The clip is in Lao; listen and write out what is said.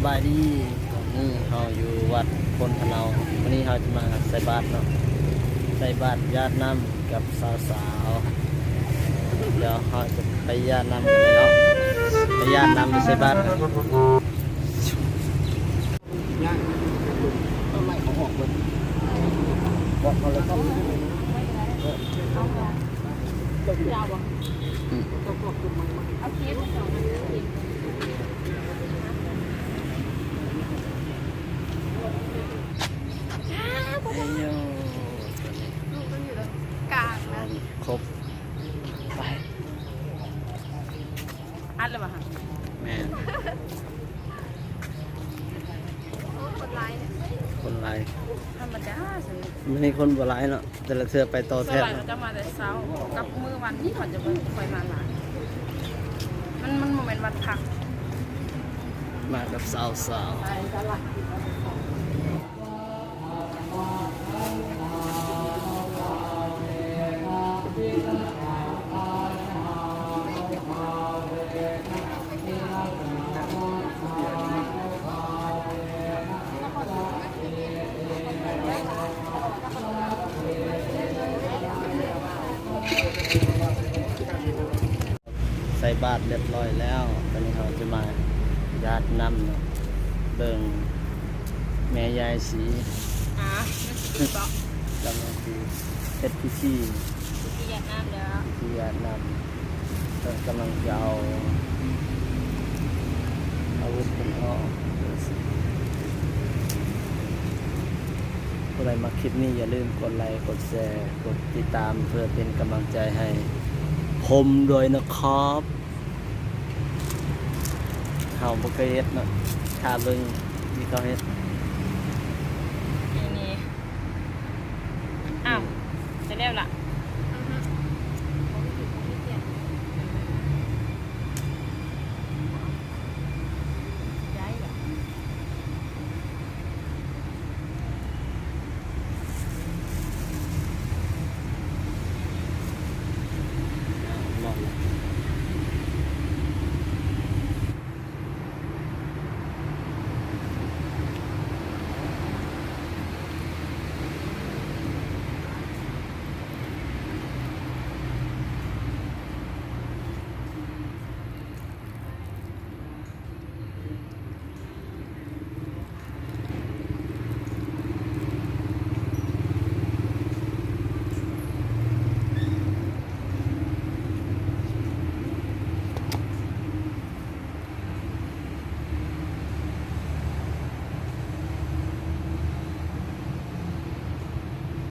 ສະບາຍດີ ຕອນນີ້ເຮົາຢູ່ວັດໂພນພະເນົາ ມື້ນີ້ເຮົາຈະມາໃສ່ບາດເນາະ ໃສ່ບາດຢາດນ້ຳກັບສາວໆ ດຽວເຮົາຈະໄປຢາດນ້ຳກັນເລີຍເນາະ ໄປຢາດນ້ຳ ໄປໃສ່ບາດກັນ. ອັດແລ້ວບໍ່ຄະ? ແມ່ນ ຄົນຫຼາຍ ຄົນຫຼາຍ ທຳມະດາຊັ້ນ. ມື້ນີ້ຄົນບໍ່ຫຼາຍເນາະ ແຕ່ລະເທື່ອໄປຕໍ່ແທ້ ສ່ວນຫຼາຍເຂົາຈະມາແຕ່ເຊົ້າ ກັບມື້ວັນນີ້ເຂົາຈະບໍ່ຄ່ອຍມາຫຼາຍ ມັນ ມັນບໍ່ແມ່ນວັນພັກ ມາກັບສາວໆ. ໃສ່ບາດຮຽບຮ້ອຍແລ້ວ ຕອນນີ້ເຮົາຈະມາຢາດນ້ຳເນາະ ເບິ່ງແມ່ຍາຍສີ ອາ ກຳລັງຊິເຮັດພິທີ ພິທີຢາດນ້ຳແລ້ວ ພິທີຢາດນ້ຳ ເພິ່ນກຳລັງຈະເອົາອາວຸດເພິ່ນອອກ. ຜູ້ໃດມັກຄລິບນີ້ ຢ່າລືມກົດໄລ ກົດແຊ ກົດຕິດຕາມ ເພື່ອເປັນກຳລັງໃຈໃຫ້ຜົມດ້ວຍນະຄັບ. ເຮົາບໍ່ເຄີຍເຮັດເນາະ ຖ້າເບິ່ງທີ່ເຂົາເຮັດ ນີ້ ນີ້ ອ້າວ ຈະແລ້ວລະ.